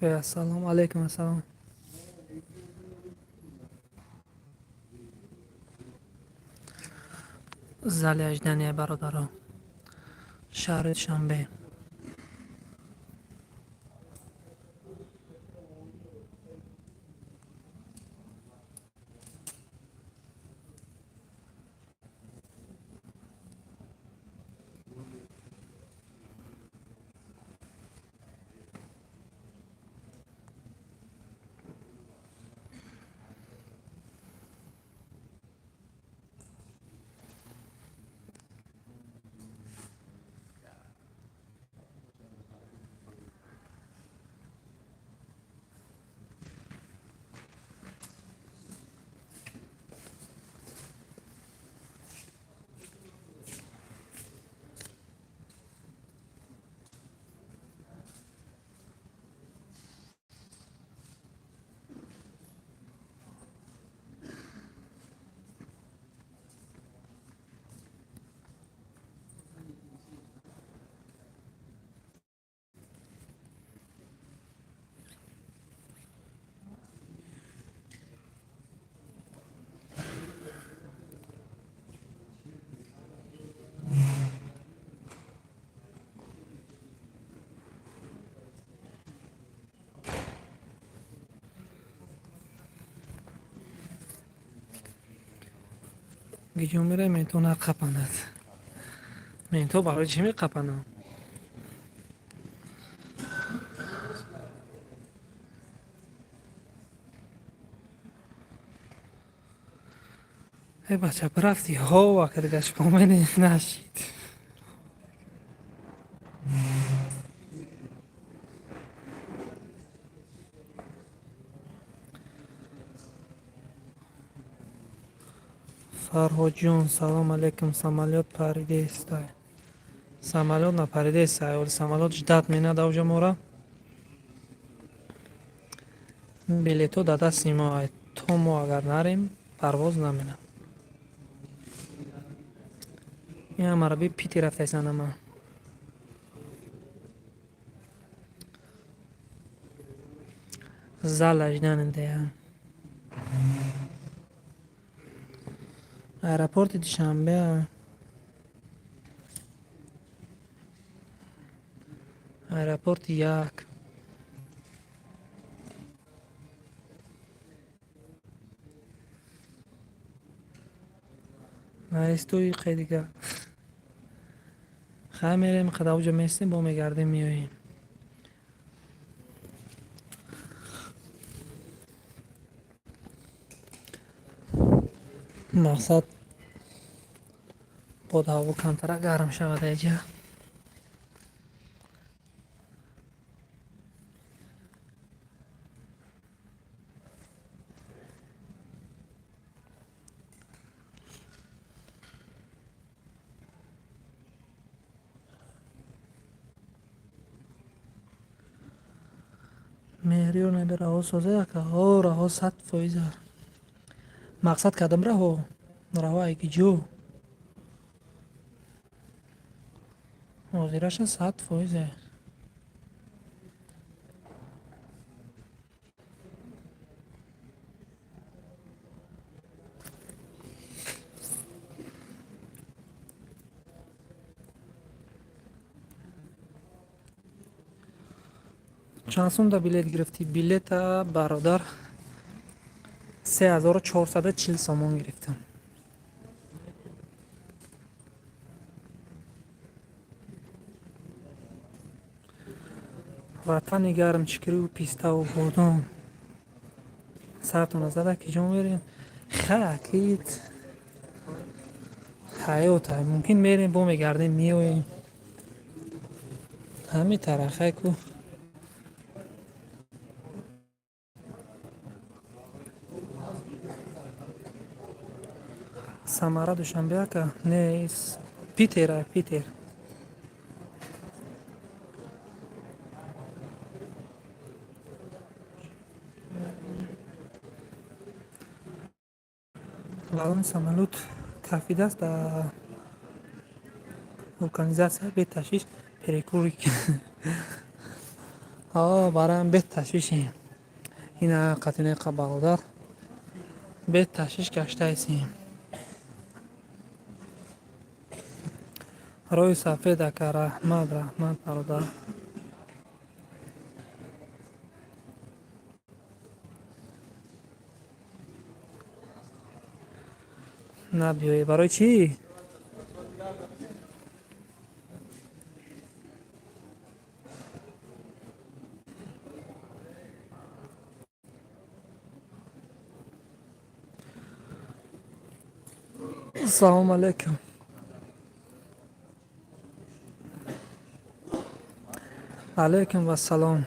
Ассалому алайкум, ассалом. Зали ожидания, бародаро, шаҳри Душанбе. Гиҷо мерай, менто нақапанад. Менто барои чӣ меқапанам? Э, бача, рафти ҳова кардагаш помени нашид. Фарҳодҷон, салом алейкум. Самолёт паридестай? Самолёт напаридестай, оли самолёт ждать менад авҷа мора. Билетҳо дар дасти мо, то мо агар нарем, парвоз наменад. Ин ҳамаро би пити рафтайсанама. Зал ожидания аэропорти Душанбе, аэропорти як. Наистои қайдига. Хай, мерем, қадавҷа местем, бо мегардем, меоем. Мақсад, бод ҳаво камтара гарм шавад эҷа. Меҳриёр наби, раҳо соза яка. Ҳо, раҳо 100%-а. Мақсад кардам, раҳо. Раҳо айки ҷо. Ҳозираша 100%-е. Чанд сумда билет гирифтӣ? Билета, бародар, 3440 сомон гирифтам. Ватани гарм, чикриву пиставу бодом. Сартона зада, ки ҷо мерем? Хакит ҳаёта, мумкин мерем, бо мегардем, меоем. Ҳами тарахай ку. Самара Душанбе, ака? Не, Питера, Питер. Балони самолёт кафидааст дар вулканизатсия, беташвиш перекур. Бароям беташвишем. Ина қатине бародар беташвиш гаштаистем. Роҳи сафед, ака, раҳмат, раҳмат, бародар. Набиёӣ барои чӣ? Салому алайкум. Алайкум вассалом.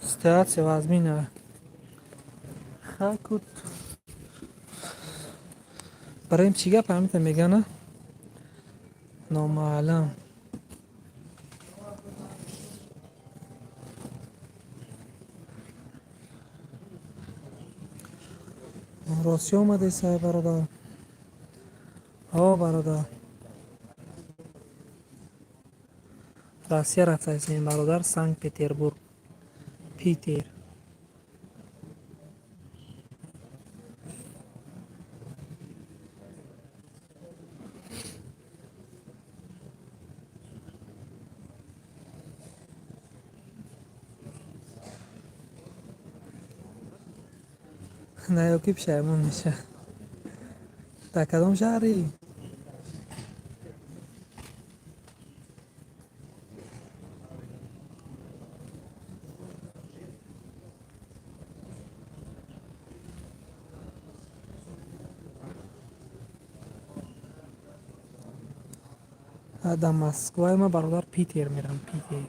Ситуация вазмина. Хакут. Барои чӣ гап ҳамита мегана? Номаълум. Рости омадесай, бародар? О, бародар. Россия рафтаистем, бародар, Санкт-Петербург. Питер. На ё ки пушаймон меша. Дар кадом шаҳрӣ? Дар Москваи ма, бародар, Питер мерам, Питер.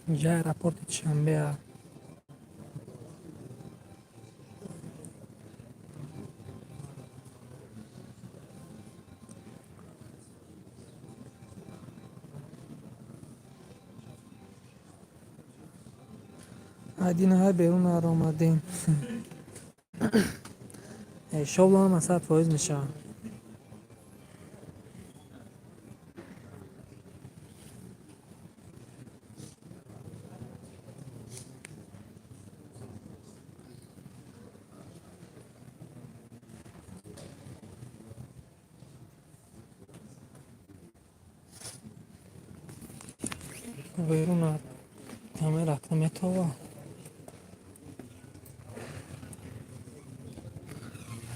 Инҷа аэропорти Душанбеа. Айдинаҳай берун омадем. Шобло ҳама 100% мешавад. Берун каме рафта метова.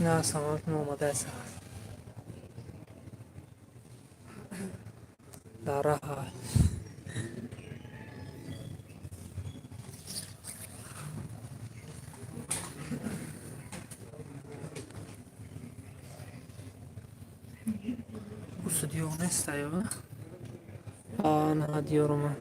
На самолёт омадааст. Дар раҳ. Ӯ диёр нестаю? А, на диёр омад.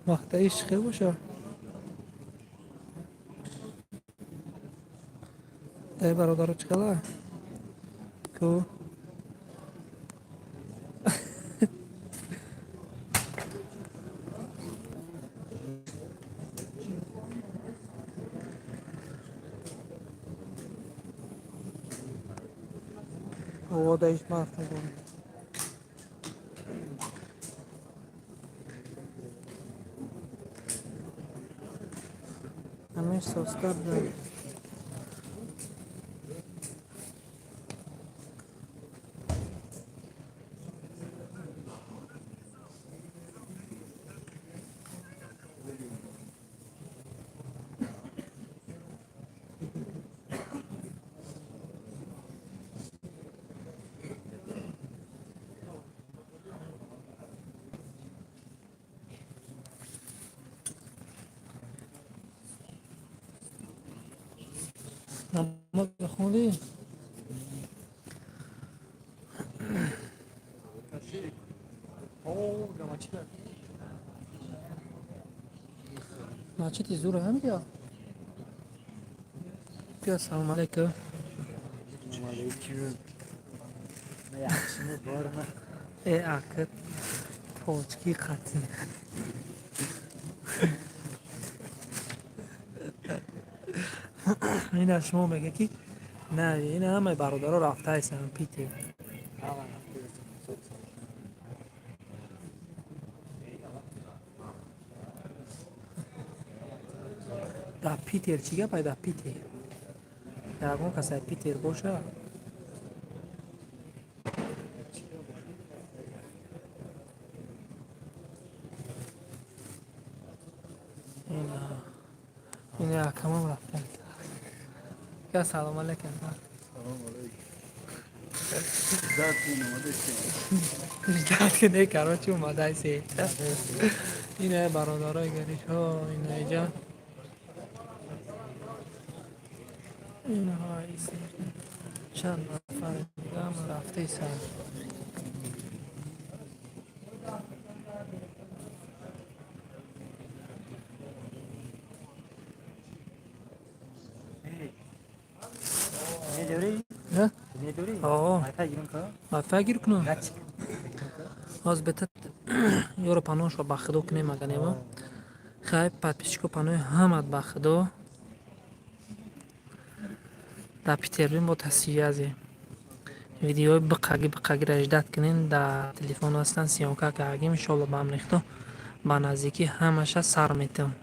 Вақтаиш чӣ хел боша? Дай, бародаро, чӣ хела ку? О, даиш барф меборад. Ҳамеш состар да. Намоз хондӣ? О, гамачида. Масҷиди зура ҳамиҷа. Бия, салом алейкум. Алейкум. Yaxshimi, bormi? Э, ака, тоҷикӣ қатъи. Ина шумо мега, ки на, ина ҳамаи бародаро рафтаистанд Питер. Ҳама. Дар Питер чӣ гапай, дар Питер? Ягон кас дар Питер боша? Ина ина акамам рафтан. Я, салом алейкум. Салом алейкум. Ждать омадастем. Ждать не, короче, омадаси. Ина бародарои гаришҳо, ина иҷа. Инаҳо чанд нафар дигам рафтаисанд. Медорӣ? Не? Медорӣ? О. Вайфай гирем ка? Вайфай гир кунам. Гач. Ҳозир бета ёро паноҳшо ба худо кунем, аганево. Хай, подписчико, паноҳи ҳамат ба худо. Дар Питербин бо тасвиязе. Видеои биқаги биқагира ждать кунен, дар телефон ҳастанд, съёмка кардагим, иншолло ба амри худо ба наздикӣ ҳамаша сар метавон.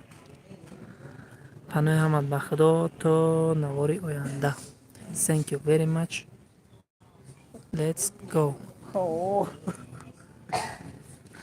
Паноҳи ҳамат ба худо, то навори оянда. Thank you very much. Let's go. О.